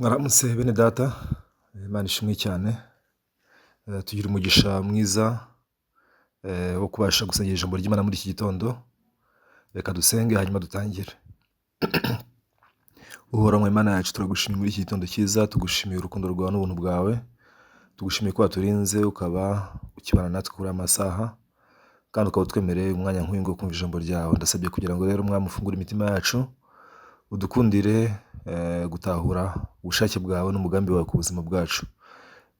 Mwaramutse bene data, Imana ishimwe cyane, tugira umugisha mwiza wo kubasha gusangira ijambo ry'Imana muri iki gitondo, reka dusenge hanyuma dutangire. Uhoraho Imana yacu, turagushimiye muri iki gitondo cyiza, tugushimiye urukundo rwawe n'ubuntu bwawe, tugushimiye ko waturinze ukaba ukibana natwe kuri aya masaha, kandi ukaba utwemereye umwanya nk'uyu nguyu wo kumva ijambo ryawe. Ndasabye kugira ngo rero Mwami ufungure imitima yacu, udukundire gutahura ubushake bwawe n'umugambi wawe ku buzima bwacu.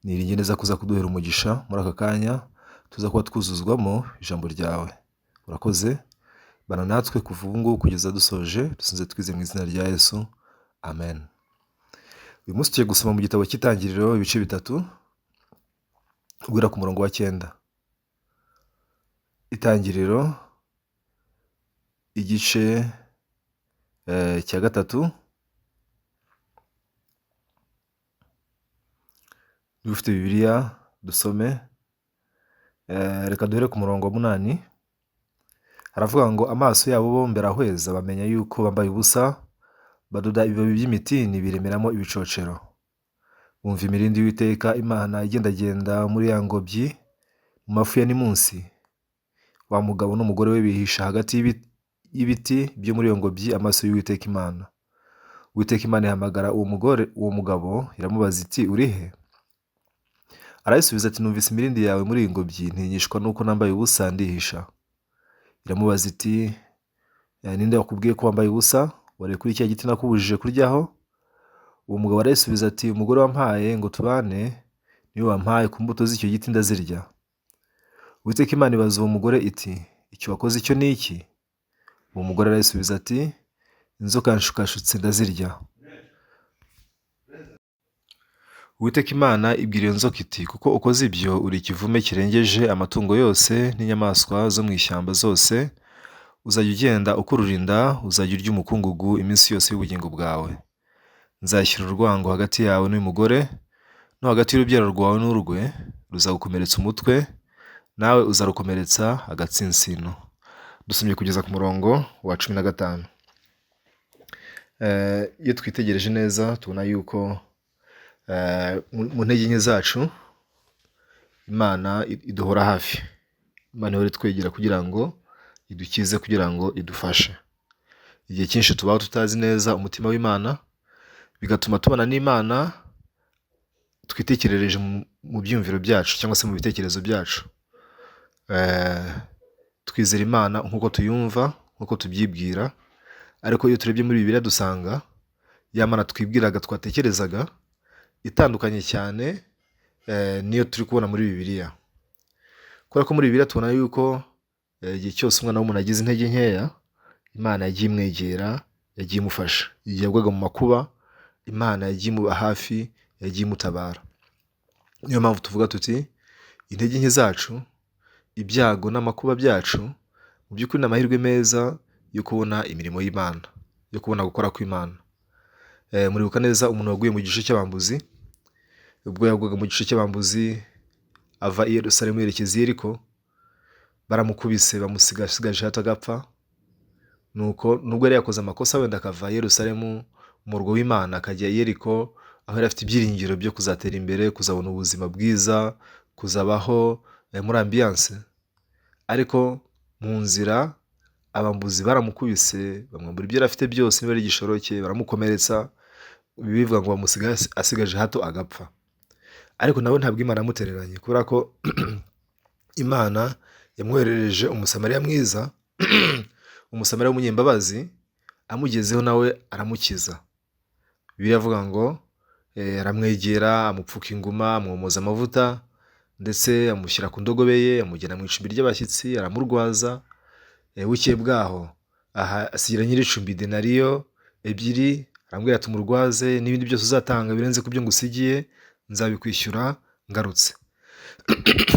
Niringiye neza kuza kuduhera umugisha muri aka kanya, tuza kuba twuzuzwamo ijambo ryawe. Urakoze, bana natwe kuva ubu ngubu kugeza dusoje, dusinze twize mu izina rya Yesu, amen. Uyu munsi tugiye gusoma mu gitabo cy'Itangiriro ibice 3, guhera ku murongo wa 9. Itangiriro igice cya 3, niba ufite Bibiliya dusome, reka duhere ku murongo wa 8, haravuga ngo amaso yabo bombi arahweza bamenya yuko bambaye ubusa, badoda ibibabi by'imitini biremeramo ibicocero. Bumva imirindi y'Uwiteka Imana igendagenda muri ya ngobyi mu mafu ya nimunsi. Wa mugabo n'umugore we bihisha hagati y'ibiti byo muri iyo ngobyi amaso y'Uwiteka Imana. Uwiteka Imana ihamagara uwo mugore, uwo mugabo iramubaza iti uri he? Arayisubiza ati numvise imirindi yawe muri iyi ngobyi, ntinyishwa nuko nambaye ubusa ndihisha. Iramubaza iti ninde wakubwiye ko wambaye ubusa? Wariye kuri cya giti nakubujije kuryaho? Uwo mugabo arayisubiza ati umugore wampaye ngo tubane niwe wampaye ku mbuto z'icyo giti ndazirya. Uwiteka Imana ibaza uwo mugore iti icyo wakoze icyo ni iki? Uwo mugore arayisubiza ati inzoka yanshukashutse ndazirya. Uwiteka Imana ibwira iyo nzoka iti kuko ukoze ibyo uri ikivume kirengeje amatungo yose n'inyamaswa zo mu ishyamba zose, uzajya ugenda ukurura inda, uzajya urya umukungugu iminsi yose y'ubugingo bwawe. Nzashyira urwango hagati yawe n'uyu mugore, no hagati y'urubyaro rwawe n'urwe, ruzagukomeretsa umutwe, nawe uzarukomeretsa agatsinsino. Dusomye kugeza ku murongo wa 15. Iyo twitegereje neza tubona yuko mu ntege nke zacu Imana iduhora hafi. Imana ihora itwegera kugira ngo idukize, kugira ngo idufashe. Igihe cyinshi tubaho tutazi neza umutima w'Imana, bigatuma tubana n'Imana twitekerereje mu byiyumviro byacu cyangwa se mu bitekerezo byacu. Twizera Imana nk'uko tuyumva, nk'uko tubyibwira, ariko iyo turebye muri Bibiliya dusanga ya Mana twibwiraga, twatekerezaga, itandukanye cyane niyo turi kubona muri Bibiliya. Kubera ko muri Bibiliya tubona yuko igihe cyose umwana w'umuntu agize intege nkeya, Imana yagiye imwegera, yagiye imufasha. Igihe yagwaga mu makuba, Imana yagiye imuba hafi, yagiye imutabara. Niyo mpamvu tuvuga tuti intege nke zacu, ibyago n'amakuba byacu, mu by'ukuri ni amahirwe meza yo kubona imirimo y'Imana, yo kubona gukora kw'Imana. Muribuka neza umuntu waguye mu gice cy'abambuzi, ubwo yagwaga mu gice cy'abambuzi ava i Yerusalemu yerekeza i Yeriko, baramukubise bamusigaje hato agapfa. Nuko nubwo yari yakoze amakosa wenda akava i Yerusalemu umurwa w'Imana akajya i Yeriko, aho yari afite ibyiringiro byo kuzatera imbere, kuzabona ubuzima bwiza, kuzabaho muri ambiance, ariko mu nzira abambuzi baramukubise, bamwambura ibyo yari afite byose, niba ari igishoro cye, baramukomeretsa, bivuga ngo bamusiga asigaje hato agapfa. Ariko nawe ntabwo Imana yamutereranye, kubera ko Imana yamwoherereje umusamariya mwiza, umusamariya w'umunyembabazi, amugezeho nawe aramukiza. Bibiliya iravuga ngo aramwegera, amupfuka inguma, amwomoza amavuta, ndetse amushyira ku ndogobe ye, amujyana mu icumbi ry'abashyitsi, aramurwaza. Bukeye bwaho asigira nyir'icumbi denariyo 2, arambwira ati umurwaze, n'ibindi byose uzatanga birenze ku byo ngusigiye nzabikwishyura ngarutse.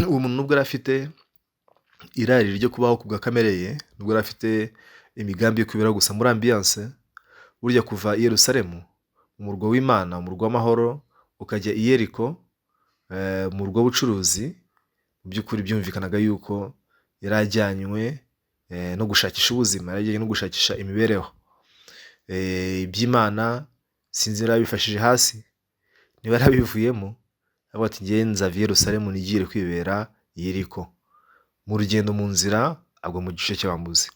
Uwo muntu nubwo yari afite irari ryo kubaho ku bwa kamere ye, nubwo yari afite imigambi yo kwiberaho gusa muri ambiance, burya kuva i Yerusalemu, umurwa w'Imana, umurwa w'amahoro, ukajya i Yeriko, umurwa w'ubucuruzi, mu by'ukuri byumvikanaga yuko yari ajyanywe no gushakisha ubuzima, yari ajyanywe no gushakisha imibereho. Iby'Imana sinzi yari abifashije hasi, Niba yarabivuyemo avuga ati ngewe nzava i Yerusalemu nigire kwibera Yeriko. Mu rugendo mu nzira agwa mu gice cy'abambuzi.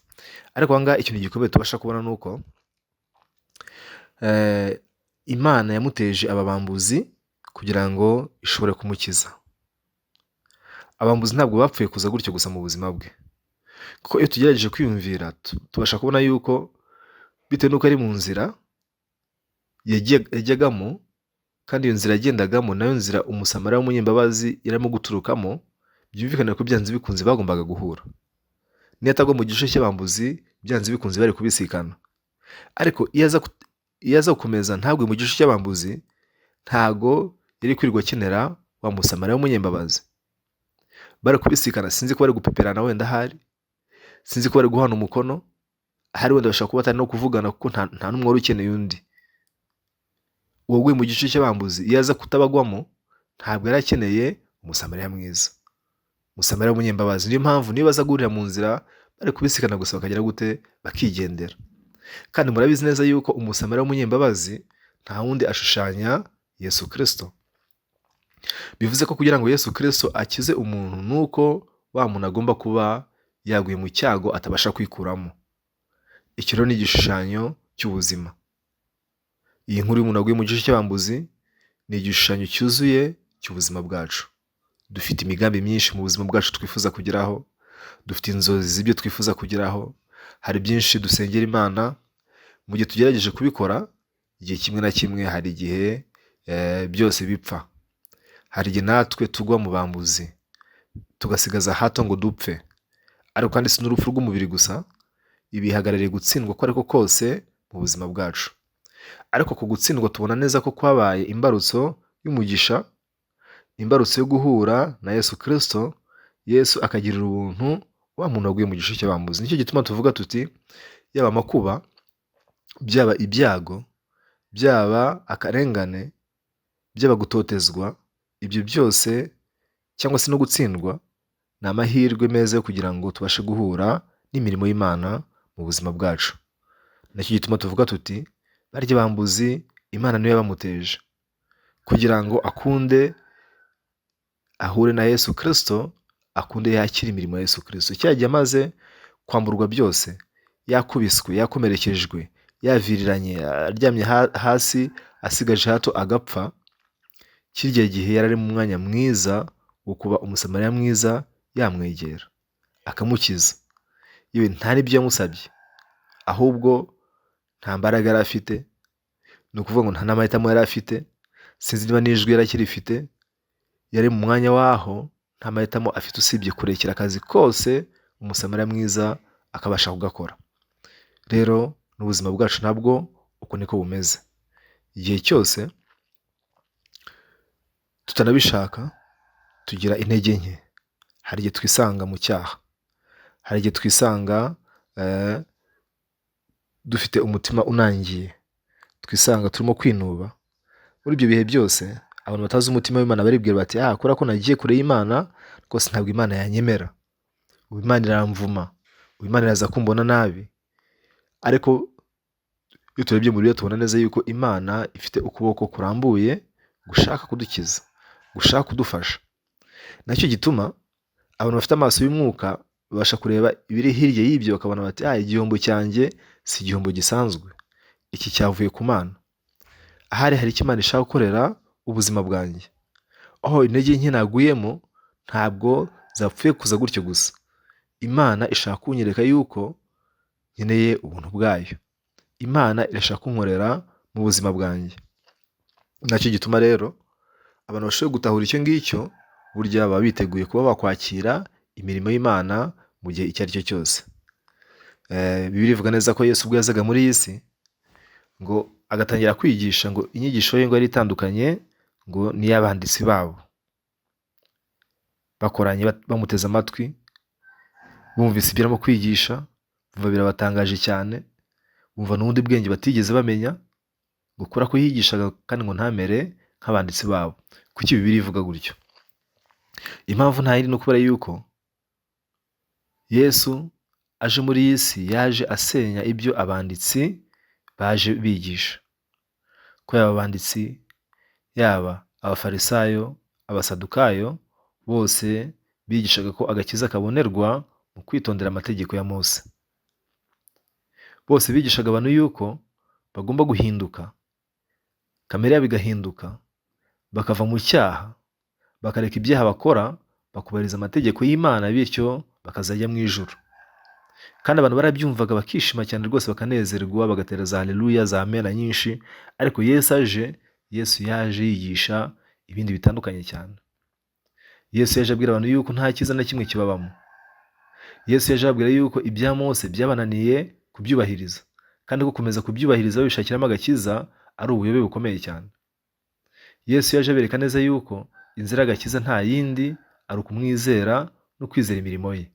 Ariko aha ngaha ikintu gikomeye tubasha kubona ni uko Imana yamuteje aba bambuzi kugira ngo ishobore kumukiza. Abambuzi ntabwo bapfuye kuza gutyo gusa mu buzima bwe, kuko iyo tugerageje kwiyumvira tubasha kubona yuko bitewe n'uko ari mu nzira yajyagamo, kandi iyo nzira yagendagamo nayo nzira Umusamariya w'umunyembabazi yarimo guturukamo, byumvikane ko byanze bikunze bagombaga guhura. Niyo atagwa mu gice cy'abambuzi byanze bikunze bari kubisikana. Ariko iyo aza gukomeza ntagwe mu gice cy'abambuzi, ntago yari kwirirwa akenera wa Musamariya w'umunyembabazi. Bari kubisikana, sinzi ko bari gupeperana wenda ahari, sinzi ko bari guhana umukono, ahari wenda bashobora kuba batari no kuvugana kuko nta n'umwe wari ukeneye undi. Uwaguye mu gice cy'abambuzi iyo aza kutabagwamo ntabwo yari akeneye Umusamariya mwiza, Umusamariya w'umunyembabazi. Niyo mpamvu niba aza guhurira mu nzira bari kubisikana gusa bakagera gute bakigendera. Kandi murabizi neza yuko Umusamariya w'umunyembabazi nta wundi ashushanya Yesu Kristo. Bivuze ko kugira ngo Yesu Kristo akize umuntu nuko wa muntu agomba kuba yaguye mu cyago atabasha kwikuramo. Iki rero ni igishushanyo cy'ubuzima. Iyi nkuru y'umuntu waguye mu gice cy'abambuzi ni igishushanyo cyuzuye cy'ubuzima bwacu. Dufite imigambi myinshi mu buzima bwacu twifuza kugeraho, dufite inzozi z'ibyo twifuza kugeraho, hari byinshi dusengera Imana. Mu gihe tugerageje kubikora, igihe kimwe na kimwe hari igihe byose bipfa. Hari igihe natwe tugwa mu bambuzi, tugasigaza hato ngo dupfe. Ariko kandi si n'urupfu rw'umubiri gusa, ibihagarariye gutsindwa ko ariko kose mu buzima bwacu. Ariko ku gutsindwa tubona neza ko kwabaye imbarutso y'umugisha, imbarutso yo guhura na Yesu Kristo, Yesu akagirira ubuntu wa muntu waguye mu gice cy'abambuzi. Nicyo gituma tuvuga tuti yaba amakuba, byaba ibyago, byaba akarengane, byaba gutotezwa, ibyo byose cyangwa se no gutsindwa ni amahirwe meza yo kugira ngo tubashe guhura n'imirimo y'Imana mu buzima bwacu. Nicyo gituma tuvuga tuti barya bambuzi Imana niyo yabamuteje kugira ngo akunde ahure na Yesu Kristo, akunde yakire imirimo ya Yesu Kristo. Cya gihe amaze kwamburwa byose, yakubiswe, yakomerekejwe, yaviriranye, aryamye hasi asigaje hato agapfa, kirya gihe yari ari mu mwanya mwiza wo kuba Umusamariya mwiza yamwegera akamukiza. Yewe nta n'ibyo yamusabye, ahubwo nta mbaraga yari afite, ni ukuvuga ngo nta n'amahitamo yari afite, sinzi niba n'ijwi yari akirifite, yari mu mwanya w'aho nta mahitamo afite usibye kurekera akazi kose Umusamariya mwiza akabasha kugakora. Rero n'ubuzima bwacu nabwo uko niko bumeze. Igihe cyose tutanabishaka tugira intege nke, hari igihe twisanga mu cyaha, hari igihe twisanga dufite umutima unangiye, twisanga turimo kwinuba. Muri ibyo bihe byose abantu batazi umutima w'Imana baribwira bati ah, kubera ko nagiye kure y'Imana rwose ntabwo Imana yanyemera, ubu Imana iramvuma, ubu Imana iraza kumbona nabi. Ariko iyo turebye muri Bibiliya tubona neza yuko Imana ifite ukuboko kurambuye gushaka kudukiza, gushaka kudufasha. Nacyo gituma abantu bafite amaso y'umwuka babasha kureba ibiri hirya y'ibyo bakabona bati ah, igihombo cyanjye si igihombo gisanzwe, iki cyavuye ku Mana. Ahari hari icyo Imana ishaka gukorera ubuzima bwanjye. Aho intege nke naguyemo ntabwo zapfuye kuza gutyo gusa. Imana ishaka kunyereka yuko nkeneye ubuntu bwayo. Imana irashaka kunkorera mu buzima bwanjye. Nacyo gituma rero abantu bashoboye gutahura icyo ngicyo, burya baba biteguye kuba bakwakira imirimo y'Imana mu gihe icyo ari cyo cyose. Bibiliya ivuga neza ko Yesu ubwo yazaga muri iyi si ngo agatangira kwigisha, ngo inyigisho ye ngo yari itandukanye ngo n'iy'abanditsi babo. Bakoranye bamuteze amatwi, bumvise ibyo arimo kwigisha, bumva birabatangaje cyane, bumva n'ubundi bwenge batigeze bamenya, ngo kubera ko yigishaga kandi ngo ntamere nk'abanditsi babo. Kuki Bibiliya ivuga gutyo? Impamvu nta yindi ni ukubera yuko Yesu aje muri iyi si yaje asenya ibyo abanditsi baje bigisha. Ko yaba abanditsi, Yaba Abafarisayo, Abasadukayo, bose bigishaga ko agakiza kabonerwa mu kwitondera amategeko ya Mose. Bose bigishaga abantu yuko bagomba guhinduka, kamere yabo igahinduka, bakava mu cyaha, bakareka ibyaha bakora, bakubahiriza amategeko y'Imana, bityo bakazajya mu ijuru. Kandi abantu barabyumvaga bakishima cyane rwose, bakanezerwa, bagatera za haleluya, za amena nyinshi. Ariko Yesu aje, Yesu yaje yigisha ibindi bitandukanye cyane. Yesu yaje abwira abantu yuko nta cyiza na kimwe kibabamo. Yesu yaje ababwira yuko ibya Mose byabananiye kubyubahiriza, kandi ko gukomeza kubyubahiriza babishakiramo agakiza ari ubuyobe bukomeye cyane. Yesu yaje abereka neza yuko inzira y'agakiza nta yindi, ari ukumwizera no kwizera imirimo ye.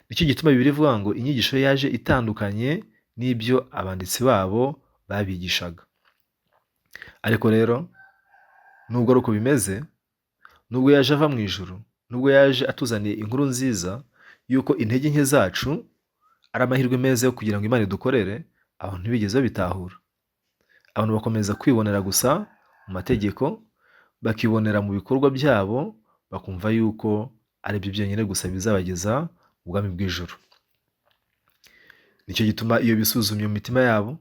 Nicyo gituma Bibiliya ivuga ngo inyigisho ye yaje itandukanye n'ibyo abanditsi babo babigishaga. Ariko rero nubwo ari uko bimeze, nubwo yaje ava mu ijuru, nubwo yaje atuzaniye inkuru nziza y'uko intege nke zacu ari amahirwe meza yo kugira ngo Imana idukorere, abantu ntibigeze babitahura. Abantu bakomeza kwibonera gusa mu mategeko, bakibonera mu bikorwa byabo, bakumva yuko ari byo byonyine gusa bizabageza mu bwami bw'ijuru. Nicyo gituma iyo bisuzumye mu mitima yabo,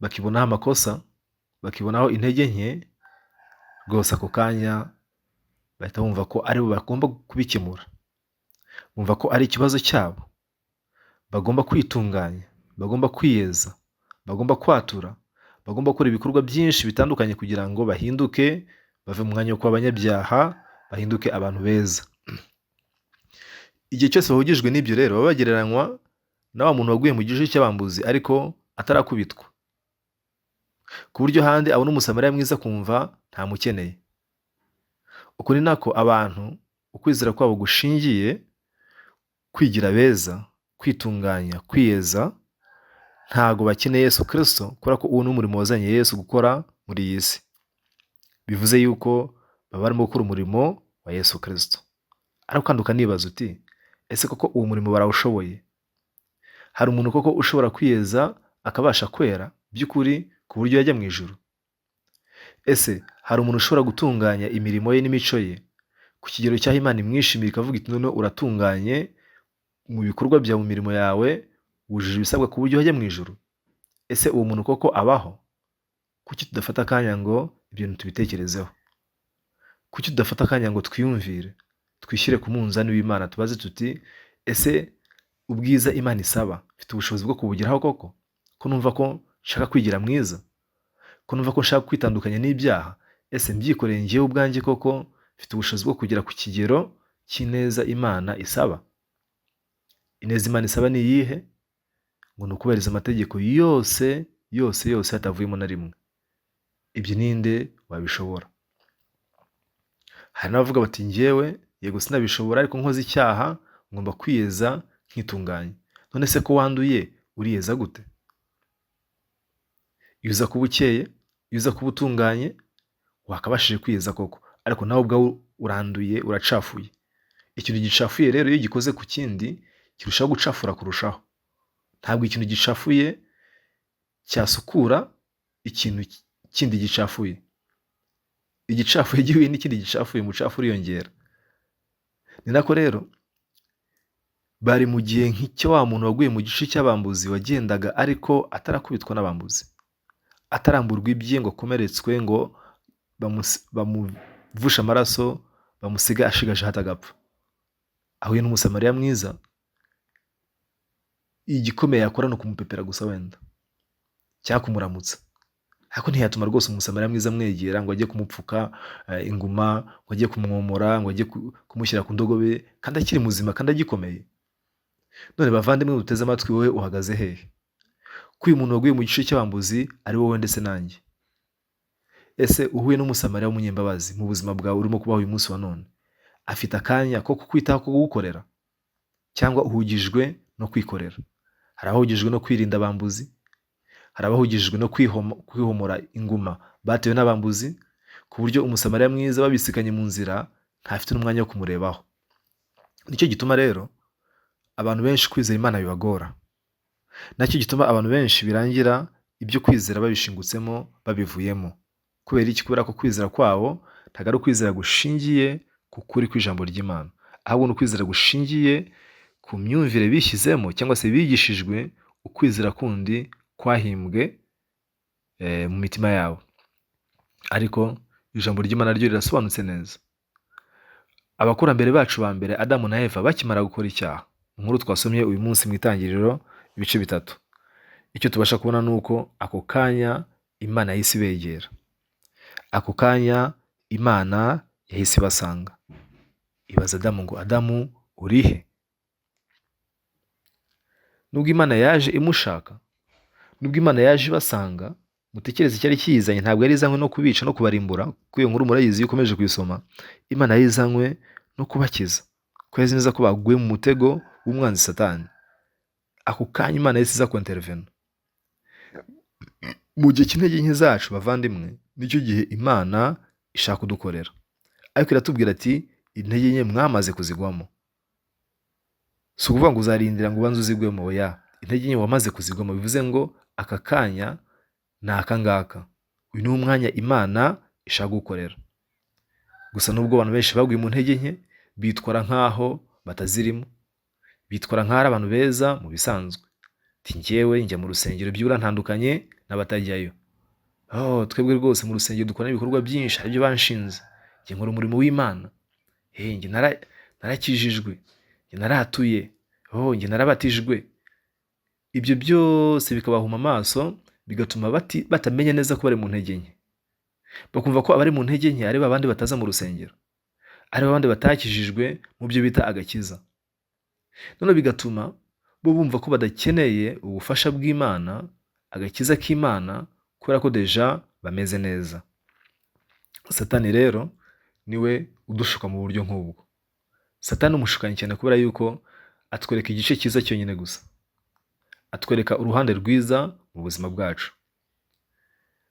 bakibonaho amakosa, bakibonaho intege nke, rwose ako kanya bahita bumva ko aribo bagomba kubikemura. Bumva ko ari ikibazo cyabo, bagomba kwitunganya, bagomba kwiyeza, bagomba kwatura, bagomba gukora ibikorwa byinshi bitandukanye kugira ngo bahinduke, bave mu mwanya wo kuba abanyabyaha, bahinduke abantu beza. Igihe cyose bahugijwe n'ibyo rero, baba bagereranywa na wa muntu waguye mu gico cy'abambuzi ariko atarakubitwa, ku buryo handi abona Umusamariya mwiza akumva ntamukeneye. Uku ni nako abantu ukwizera kwabo gushingiye kwigira beza, kwitunganya, kwiyeza, ntago bakeneye Yesu Kristo, kubera ko uwo ni umurimo wazanye Yesu gukora muri iyi si. Bivuze yuko baba barimo gukora umurimo wa Yesu Kristo. Ariko kandi ukanibaza uti, ese koko uwo murimo barawushoboye? Hari umuntu koko ushobora kwiyeza akabasha kwera by'ukuri ku buryo yajya mu ijuru? Ese hari umuntu ushobora gutunganya imirimo ye n'imico ye ku kigero cy'aho Imana imwishimira ikavuga iti noneho uratunganye mu bikorwa byawe, mu mirimo yawe, wujuje ibisabwa ku buryo wajya mu ijuru? Ese uwo muntu koko abaho? Kuki tudafata akanya ngo ibyo bintu tubitekerezeho? Kuki tudafata akanya ngo twiyumvire, twishyire ku munzani w'Imana, tubaze tuti ese ubwiza Imana isaba mfite ubushobozi bwo kubugeraho koko? Ko numva ko nshaka kwigira mwiza, ko numva ko nshaka kwitandukanya n'ibyaha, ese mbyikoreye njyewe ubwanjye koko mfite ubushobozi bwo kugera ku kigero cy'ineza Imana isaba? Ineza Imana isaba ni iyihe? Ngo ni ukubahiriza amategeko yose yose yose hatavuyemo na rimwe. Ibyo ninde wabishobora? Hari n'abavuga bati njyewe yego sinabishobora, ariko nkoze icyaha ngomba kwiyeza nkitunganya. None se ko wanduye uriyeza gute? Iyo uza kuba ukeye, iyo uza kuba utunganye, wakabashije kwiyeza koko, ariko nawe ubwawe uranduye, uracafuye. Ikintu gicafuye rero iyo gikoze ku kindi kirushaho gucafura kurushaho. Ntabwo ikintu gicafuye cyasukura ikintu kindi gicafuye. Igicafuye gihuye n'ikindi gicafuye, umucafu uriyongera. Ni nako rero bari mu gihe nk'icyo wa muntu waguye mu gice cy'abambuzi wagendaga ariko atarakubitwa n'abambuzi, ataramburwa ibye ngo akomeretswe, ngo bamuvushe amaraso, bamusiga ashigaje hato agapfa. Ahuye n'Umusamariya mwiza, igikomeye yakora ni ukumupepera gusa wenda, cyangwa kumuramutsa, ariko ntiyatuma rwose Umusamariya mwiza amwegera ngo ajye kumupfuka inguma, ngo ajye kumwomora, ngo ajye kumushyira ku ndogobe, kandi akiri muzima kandi agikomeye. None bavandimwe muteze amatwi, wowe uhagaze hehe? Ko uyu muntu waguye mu gice cy'abambuzi ari wowe ndetse nanjye. Ese uhuye n'Umusamariya w'umunyembabazi mu buzima bwawe urimo kubaho uyu munsi wa none, afite akanya ko kukwitaho, ko kugukorera, cyangwa uhugijwe no kwikorera? Hari abahugijwe no kwirinda abambuzi, hari abahugijwe no kwihomora inguma batewe n'abambuzi, ku buryo Umusamariya mwiza babisikanye mu nzira ntafite n'umwanya wo kumurebaho. Nicyo gituma rero abantu benshi kwizera Imana bibagora. Nacyo gituma abantu benshi birangira ibyo kwizera babishingutsemo, babivuyemo. Kubera iki? Kubera ko kwizera kwabo ntabwo ari ukwizera gushingiye ku kuri kw'ijambo ry'Imana, ahubwo ni ukwizera gushingiye ku myumvire bishyizemo cyangwa se bigishijwe, ukwizera kundi kwahimbwe mu mitima yabo. Ariko ijambo ry'Imana ryo rirasobanutse neza. Abakurambere bacu ba mbere, Adamu na Eva, bakimara gukora icyaha, inkuru twasomye uyu munsi mu Itangiriro ibice 3, icyo tubasha kubona ni uko ako kanya Imana yahise ibegera, ako kanya Imana yahise ibasanga, ibaza Adamu ngo: "Adamu, urihe?" Nubwo Imana yaje imushaka, nubwo Imana yaje ibasanga, mutekereze icyari kiyizanye, ntabwo yari izanywe no kubica no kubarimbura, kuko iyo nkuru murayizi iyo ukomeje kuyisoma. Imana yari izanywe no kubakiza, kuko yari izi neza ko baguye mu mutego w'umwanzi Satani. Ako kanya Imana yahise iza kwintervena. Mu gihe cy'intege nke zacu, bavandimwe, nicyo gihe Imana ishaka kudukorera, ariko iratubwira ati: "Intege nke mwamaze kuzigwamo." Si ukuvuga ngo uzarindira ngo ubanze uzigwemo, oya, intege nke wamaze kuzigwamo, bivuze ngo aka kanya ni aka ngaka, uyu ni umwanya Imana ishaka gukorera. Gusa nubwo abantu benshi baguye mu ntege nke, bitwara nk'aho batazirimo, bitwara nk'aho ari abantu beza mu bisanzwe. Ati: "Njyewe njya mu rusengero, byibura ntandukanye n'abatajyayo. Oh, twebwe rwose mu rusengero dukora ibikorwa byinshi, hari ibyo banshinze, njye nkora umurimo w'Imana, njye narakijijwe, njye naratuye, oh, njye narabatijwe." Ibyo byose bikabahuma amaso, bigatuma batamenya neza ko bari mu ntege nke. Bakumva ko abari mu ntege nke ari babandi bataza mu rusengero, ari babandi batakijijwe mu byo bita agakiza. Noneho bigatuma bo bumva ko badakeneye ubufasha bw'Imana, agakiza k'Imana, kubera ko déjà bameze neza. Satani rero niwe udushuka mu buryo nk'ubwo. Satani umushukanyi cyane, kubera yuko atwereka igice cyiza cyonyine gusa, atwereka uruhande rwiza mu buzima bwacu.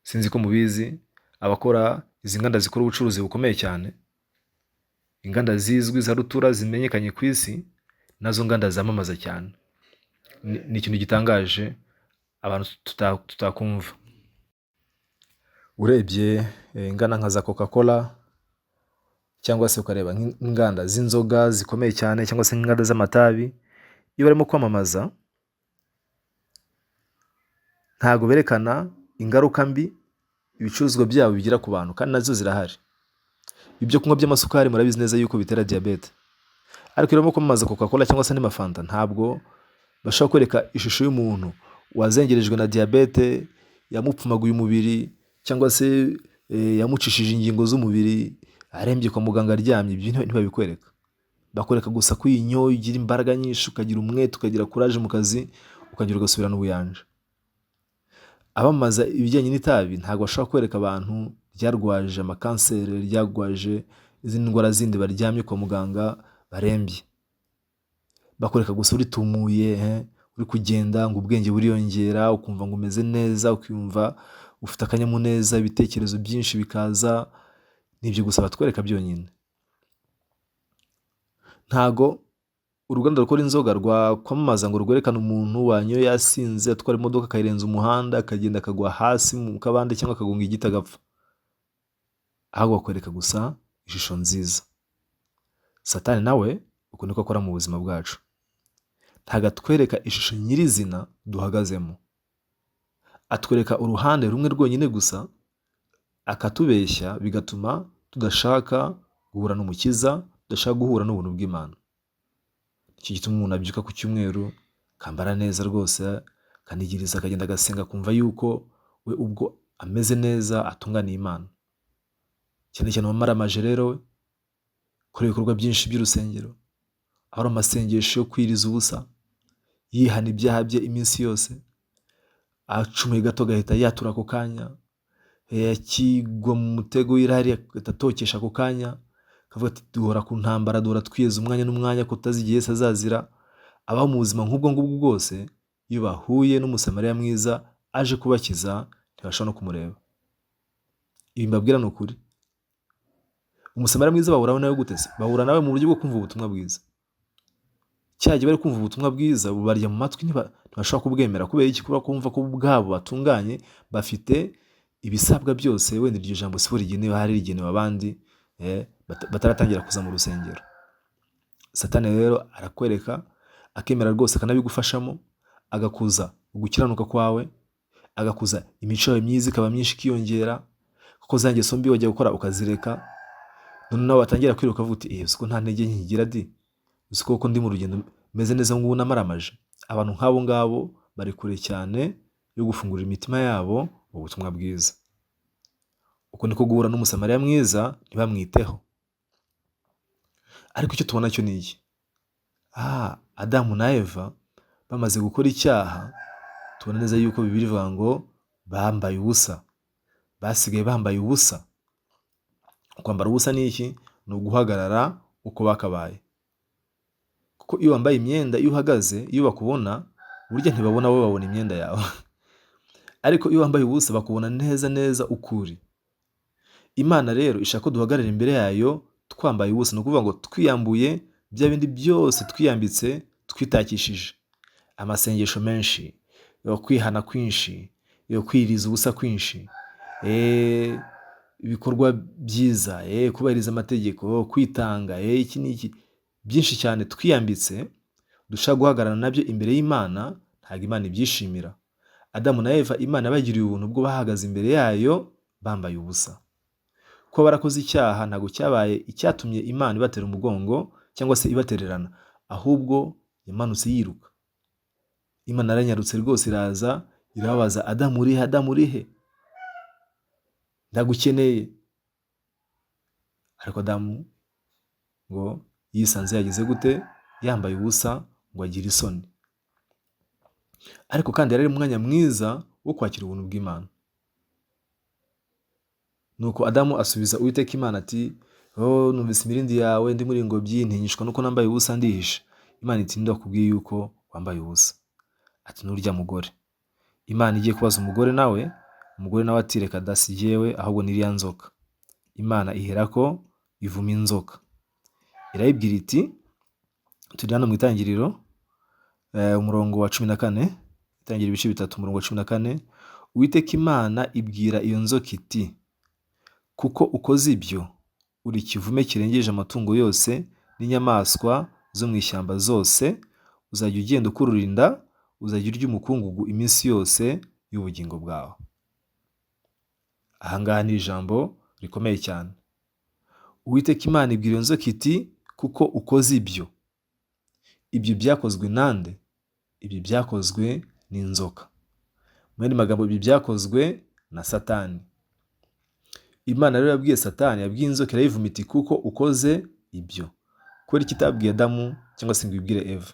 Sinzi ko mubizi, abakora izi nganda zikora ubucuruzi bukomeye cyane, inganda zizwi za rutura zimenyekanye ku isi, nazo nganda zamamaza cyane. Ni ikintu gitangaje abantu tutakumva. Urebye inganda nka za Coca Cola, cyangwa se ukareba nk'inganda z'inzoga zikomeye cyane, cyangwa se nk'inganda z'amatabi, iyo barimo kwamamaza ntabwo berekana ingaruka mbi ibicuruzwa byabo bigira ku bantu, kandi nazo zirahari. Ibyo kunywa by'amasukari murabizi neza yuko bitera diyabete, ariko iyo barimo kwamamaza Coca Cola cyangwa se andi mafanta, ntabwo bashobora kwereka ishusho y'umuntu wazengerejwe na diyabete, yamupfumaguye umubiri, cyangwa se yamucishije ingingo z'umubiri, arembye kwa muganga aryamye. Ibyo ntibabikwereka. Bakwereka gusa ko iyi nyoye ugira imbaraga nyinshi, ukagira umwete, ukagira courage mu kazi, ukongera ugasubirana ubuyanja. Abamamaza ibijyanye n'itabi ntabwo bashobora kwereka abantu ryarwaje amakanseri, ryarwaje izindi ndwara zindi, baryamye kwa muganga barembye. Bakwereka gusa uritumuye, uri kugenda, ngo ubwenge buriyongera, ukumva ngo umeze neza, ukumva ufite akanyamuneza, ibitekerezo byinshi bikaza. Ni ibyo gusa batwereka byonyine. Ntago uruganda rukora inzoga rwakwamamaza ngo rwerekane umuntu wanyoye yasinze, atwara imodoka akayirenza umuhanda, akagenda akagwa hasi mu kabande cyangwa akagonga igiti agapfa, ahubwo bakwereka gusa ishusho nziza. Satani nawe uko niko akora mu buzima bwacu. Ntabwo atwereka ishusho nyirizina duhagazemo, atwereka uruhande rumwe rwonyine gusa, akatubeshya, bigatuma tudashaka guhura n'Umukiza, tudashaka guhura n'ubuntu bw'Imana. Nicyo gituma umuntu abyuka ku cyumweru, akambara neza rwose, akanigiriza, akagenda agasenga, akumva yuko we ubwo ameze neza, atunganiye Imana. Cyane cyane uwamaramaje rero we, ukora ibikorwa byinshi by'urusengero, ahora amasengesho yo kwiriza ubusa, yihana ibyaha bye iminsi yose, acumuye gato agahita yatura ako kanya, akigwa mu mutego w'irari agahita atokesha ako kanya, akavuga ati: "Duhora ku ntambara, duhora twiyeza umwanya n'umwanya ko tutazi igihe Yesu azazira." Abaho mu buzima nk'ubwo ngubwo bwose, iyo bahuye n'Umusamariya mwiza aje kubakiza, ntibashobora no kumureba. Ibi mbabwira ni ukuri. Umusamariya mwiza bahura nawe gute se? Bahura nawe mu buryo bwo kumva ubutumwa bwiza. Cya gihe bari kumva ubutumwa bwiza bubarya mu matwi, ntibashobora kubwemera. Kubera iki? Kubera ko bumva ko ubwabo batunganye, bafite Ibisabwa byose, wenda iryo jambo si bo rigenewe, hari rigenewe abandi bataratangira kuza mu rusengero. Satani rero arakwereka, akemera rwose akanabigufashamo, agakuza ugukiranuka kwawe, agakuza imico yawe myiza ikaba myinshi ikiyongera, kuko za ngeso mbi wajya gukora ukazireka. Noneho nawe watangira kwiruka ukavuga uti: "Uzi ko nta ntege nkigira di, uzi ko ndi mu rugendo meze neza ngubu namaramaje." Abantu nk'abo ngabo bari kure cyane yo gufungurira imitima yabo ubutumwa bwiza. Uko niko guhura n'Umusamariya mwiza ntibamwiteho. Ariko icyo tubona cyo ni iki? Adamu na Eva bamaze gukora icyaha, tubona neza yuko Bibiliya ivuga ngo bambaye ubusa, basigaye bambaye ubusa. Kwambara ubusa ni iki? Ni uguhagarara uko bakabaye. Kuko iyo wambaye imyenda, iyo uhagaze, iyo bakubona, burya ntibabona wowe, babona imyenda yawe. Ariko iyo wambaye ubusa bakubona neza neza uko uri. Imana rero ishaka ko duhagarara imbere yayo twambaye ubusa, ni ukuvuga ngo twiyambuye bya bindi byose twiyambitse, twitakishije. Amasengesho menshi, kwihana kwinshi, kwiyiriza ubusa kwinshi, ibikorwa byiza, kubahiriza amategeko, kwitanga, iki n'iki, byinshi cyane twiyambitse, dushaka guhagarara nabyo imbere y'Imana, ntabwo Imana ibyishimira. Adamu na Eva Imana yabagiriye ubuntu ubwo bahagaze imbere yayo bambaye ubusa. Kuba barakoze icyaha ntabwo cyabaye icyatumye Imana ibatera umugongo cyangwa se ibatererana, ahubwo yamanutse yiruka. Imana yaranyarutse rwose iraza irababaza: "Adamu urihe? Adamu urihe? Ndagukeneye." Ariko Adamu ngo yisanze yagize gute? Yambaye ubusa, ngo agire isoni. Ariko kandi yari ari umwanya mwiza wo kwakira ubuntu bw'Imana. Nuko Adamu asubiza Uwiteka Imana ati: "Oh, numvise imirindi yawe ndi muri ingobyi, ntinyishwa nuko nambaye ubusa, ndihisha." Imana iti: "Ninde wakubwiye yuko wambaye ubusa?" Ati: "N'urya mugore." Imana igiye kubaza umugore nawe, umugore nawe ati: "Reka da, si jyewe, ahubwo ni iriya nzoka." Imana iherako ivuma inzoka. Irayibwira iti, turi hano mu Itangiriro, umurongo wa 14, Itangiriro ibice 3, umurongo wa 14, Uwiteka Imana ibwira iyo nzoka iti: "Kuko ukoze ibyo, uri ikivume kirengeje amatungo yose n'inyamaswa zo mu ishyamba zose, uzajya ugenda ukurura inda, uzajya urya umukungugu iminsi yose y'ubugingo bwawe." Aha ngaha ni ijambo rikomeye cyane. Uwiteka Imana ibwira iyo nzoka iti: "Kuko ukoze ibyo." Ibyo byakozwe nande? Ibyo byakozwe n'inzoka. Mu yandi magambo, ibyo byakozwe na Satani. Imana rero yabwiye Satani, yabwiye inzoka, irayivuma iti: "Kuko ukoze ibyo." Kubera iki itabwiye Adamu cyangwa se ngo ibwire Eva?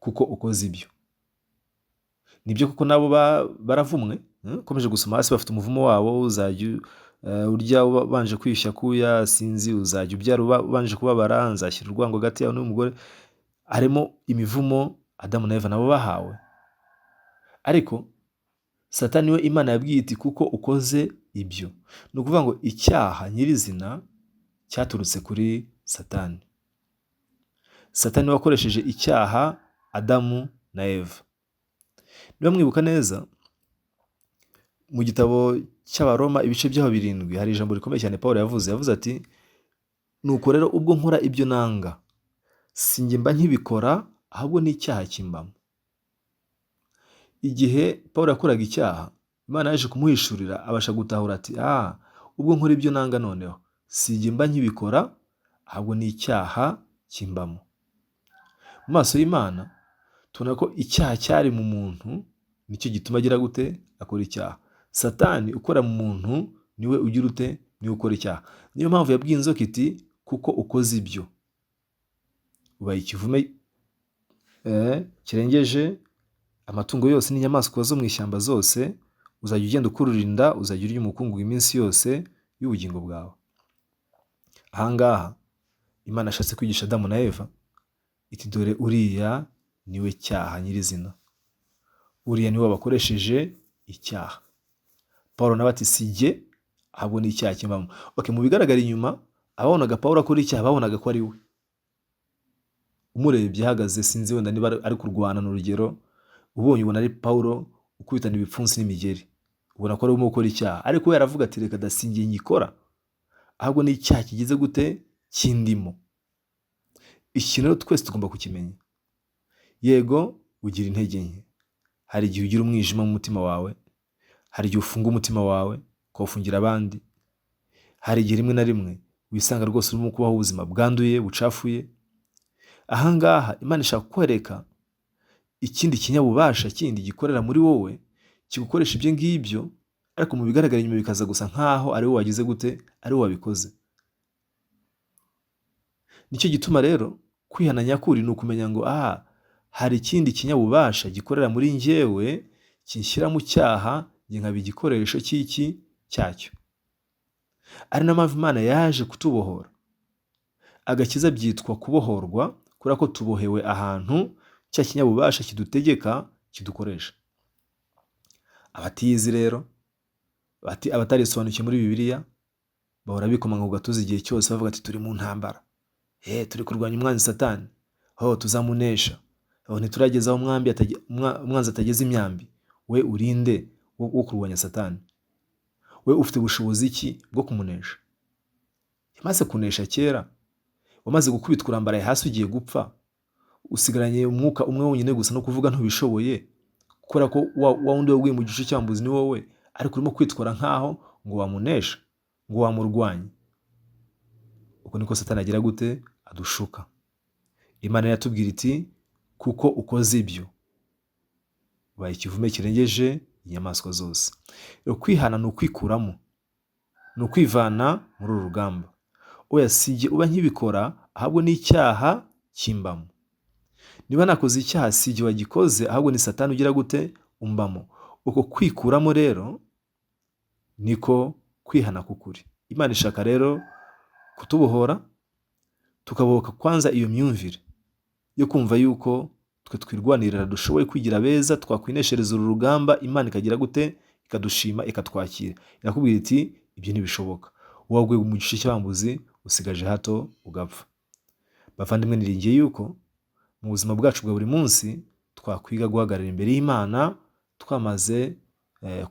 "Kuko ukoze ibyo." Nibyo kuko nabo baravumwe, ukomeje gusoma hasi bafite umuvumo wabo: uzajya urya ubanje kwiyushya kuya, sinzi, uzajya ubyara ubanje kubabara, nzashyira urwango hagati yawe n'umugore. Harimo imivumo Adamu na Eva nabo bahawe. Ariko Satani we Imana yabwiye iti: "Kuko ukoze ibyo." Ni ukuvuga ngo icyaha nyirizina cyaturutse kuri Satani. Satani wakoresheje icyaha Adamu na Eva. Niba mwibuka neza, mu gitabo cy'Abaroma ibice byaho 7, hari ijambo rikomeye cyane Paul yavuze. Yavuze ati: "Nuko rero ubwo nkora ibyo nanga, si njye mba nkibikora, ahubwo ni icyaha kimbamo." Igihe Paul yakoraga icyaha, Imana yaje kumuhishurira, abasha gutahura ati: "Ah, ubwo nkora ibyo nanga noneho, si njye mba nkibikora, ahubwo ni icyaha kimbamo." Mu maso y'Imana tubona ko icyaha cyari mu muntu nicyo gituma agira gute? Akora icyaha. Satani ukora mu muntu niwe ugira ute? Niwe ukora icyaha. Niyo mpamvu yabwiye inzoka iti: "Kuko ukoze ibyo, ubaye ikivume kirengeje amatungo yose n'inyamaswa zo mu ishyamba zose, uzajya ugenda ukurura inda, uzajya urya umukungugu iminsi yose y'ubugingo bwawe." Aha ngaha Imana yashatse kwigisha Adamu na Eva iti: "Dore uriya niwe cyaha nyirizina, uriya niwe wabakoresheje icyaha." Paul nawe ati: "Si jye, ahubwo ni icyaha kimbamo." Okay, mu bigaragara inyuma, ababonaga Paul akora icyaha babonaga ko ari we. Umurebye ahagaze, sinzi wenda niba ari kurwana, ni urugero, ubonye ubona ari Paul ukubitana ibipfunsi n'imigeri. Ubona ko arimo gukora icyaha, ariko we aravuga ati reka dasingiye ngikora, ahubwo ni icyaha kigize gute kindimo. Ikintu rero twese tugomba kukimenya. Yego ugira intege nke, hari igihe ugira umwijima mu mutima wawe, hari igihe ufunga umutima wawe ukawufungira abandi, hari igihe rimwe na rimwe wisanga rwose urimo kubaho ubuzima bwanduye bucafuye. Ahangaha Imana ishaka kukwereka ikindi kinyabubasha kindi gikorera muri wowe, kigukoresha ibyo ngibyo, ariko mu bigaragara inyuma bikaza gusa nkaho ari wowe wagize gute, ari wowe wabikoze. Nicyo gituma rero kwihana nyakuri ni ukumenya ngo aha hari ikindi kinyabubasha gikorera muri njyewe kinshyira mu cyaha, njye nkaba igikoresho cy'iki cyacyo. Ari na mpamvu Imana yaje kutubohora. Agakiza byitwa kubohorwa, kubera ko tubohewe ahantu cya kinyabubasha kidutegeka, kidukoresha. Abatiyizi rero, abatarisobanukiwe muri Bibiliya, bahora bikomanga ku gatuza igihe cyose bavuga ati turi mu ntambara, turi kurwanya umwanzi Satani, ho tuzamunesha, ho ntiturageza aho umwanzi atageza imyambi. We urinde wo kurwanya Satani? We ufite ubushobozi ki bwo kumunesha? Yamaze kunesha kera, wamaze gukubitwa urambaraye hasi ugiye gupfa, usigaranye umwuka umwe wonyine gusa no kuvuga ntubishoboye, kubera ko wa wundi waguye mu gice cy'ambuzi ni wowe, ariko urimo kwitwara nkaho ngo wamunesha, ngo wamurwanye. Uko niko Satani agira gute? Adushuka. Imana iratubwira iti kuko ukoze ibyo ubaye ikivume kirengeje inyamaswa zose. Kwihana ni ukwikuramo, ni ukwivana muri uru rugamba. Oya si jye uba nkibikora, ahubwo ni icyaha kimbamo. Niba nakoze icyaha si jye wagikoze, ahubwo ni Satani ugira gute umbamo. Uko kwikuramo rero niko kwihana k'ukuri. Imana ishaka rero kutubohora, tukabohoka kwanza iyo myumvire yo kumva yuko twe twirwanirira, dushoboye kwigira beza, twakwineshereza uru rugamba, Imana ikagira gute? Ikadushima, ikatwakira. Irakubwira iti ibyo ntibishoboka, waguye mu gice cy'abambuzi, usigaje hato ugapfa. Bavandimwe, niringiye yuko mu buzima bwacu bwa buri munsi twakwiga guhagarara imbere y'Imana twamaze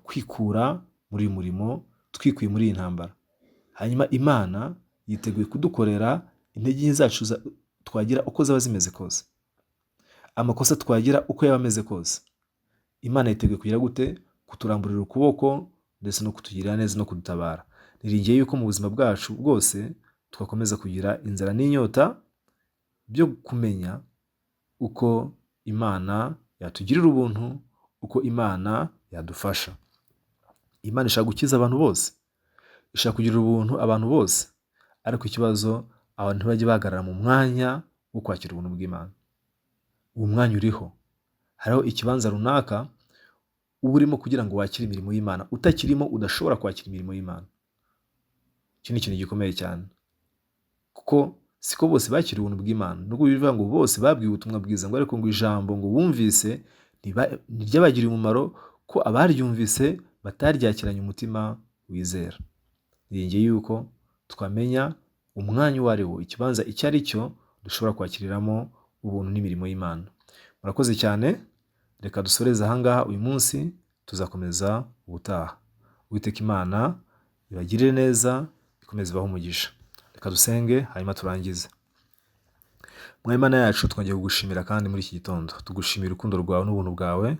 kwikura muri uyu murimo, twikuye muri iyi ntambara. Hanyuma Imana yiteguye kudukorera intege nke zacu twagira uko zaba zimeze kose, amakosa twagira uko yaba ameze kose. Imana yiteguye kugira gute? Kuturamburira ukuboko ndetse no kutugirira neza no kudutabara. Niringiye yuko mu buzima bwacu bwose twakomeza kugira inzara n'inyota byo kumenya uko Imana yatugirira ubuntu, uko Imana yadufasha. Imana ishaka gukiza abantu bose, ishaka kugirira ubuntu abantu bose, ariko ikibazo abantu ntibajye bahagarara mu mwanya wo kwakira ubuntu bw'Imana. Uwo mwanya uriho, hariho ikibanza runaka uba urimo kugira ngo wakire imirimo y'Imana, utakirimo udashobora kwakira imirimo y'Imana. Iki ni ikintu gikomeye cyane, kuko siko bose bakiriye ubuntu bw'Imana. Nubwo bivuga ngo bose babwiwe ubutumwa bwiza, ngo ariko ngo ijambo ngo bumvise ntiryabagiriye umumaro, ko abaryumvise bataryakiranye umutima wizera. Niringiye yuko twamenya umwanya uwo ari wo, ikibanza icyo ari cyo dushobora kwakiriramo ubuntu n'imirimo y'Imana. Murakoze cyane, reka dusoreze ahangaha uyu munsi, tuzakomeza ubutaha. Uwiteka Imana ibagirire neza, ikomeze ibahe umugisha. Reka dusenge hanyuma turangize. Mwami Imana yacu, twongeye kugushimira kandi muri iki gitondo. Tugushimira urukundo rwawe n'ubuntu bwawe,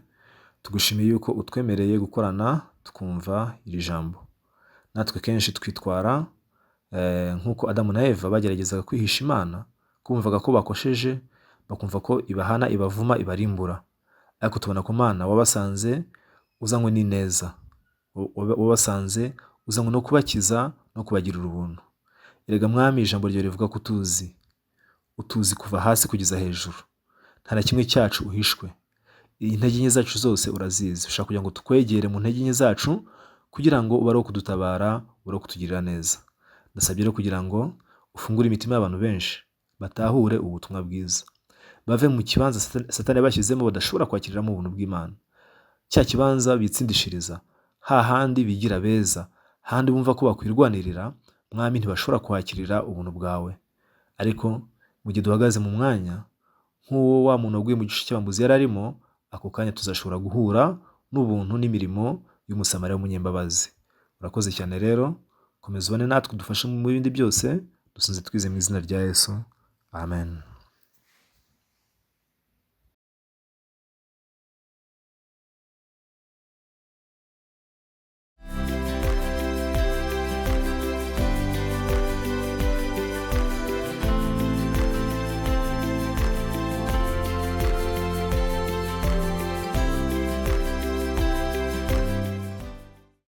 tugushimiye yuko utwemereye gukorana tukumva iri jambo. Natwe kenshi twitwara nk'uko Adamu na Eva bageragezaga kwihisha Imana, kumvaga ko bakosheje, bakumva ko ibahana, ibavuma, ibarimbura. Ariko tubona ko Mana wabasanze uzanywe n'ineza, wabasanze uzanywe no kubakiza no kubagirira ubuntu. Erega Mwami, ijambo ryawe rivuga ko utuzi, utuzi kuva hasi kugeza hejuru, nta na kimwe cyacu uhishwe. Intege nke zacu zose urazizi, ushaka kugira ngo tukwegere mu ntege nke zacu, kugira ngo ube ari uwo kudutabara, ube ari uwo kutugirira neza. Ndasabye rero kugira ngo ufungure imitima y'abantu benshi, batahure ubutumwa bwiza, bave mu kibanza Satani yabashyizemo badashobora kwakiriramo ubuntu bw'Imana. Cya kibanza bitsindishiriza, hahandi bigira beza, hahandi bumva ko bakwirwanirira, Mwami ntibashobora kwakirira ubuntu bwawe. Ariko mu gihe duhagaze mu mwanya nk'uwo wa muntu waguye mu gice cy'abambuzi yari arimo, ako kanya tuzashobora guhura n'ubuntu n'imirimo y'Umusamariya w'umunyembabazi. Urakoze cyane rero, komeza ubane natwe udufashe mu bindi byose, dusunze twize mu izina rya Yesu, amen.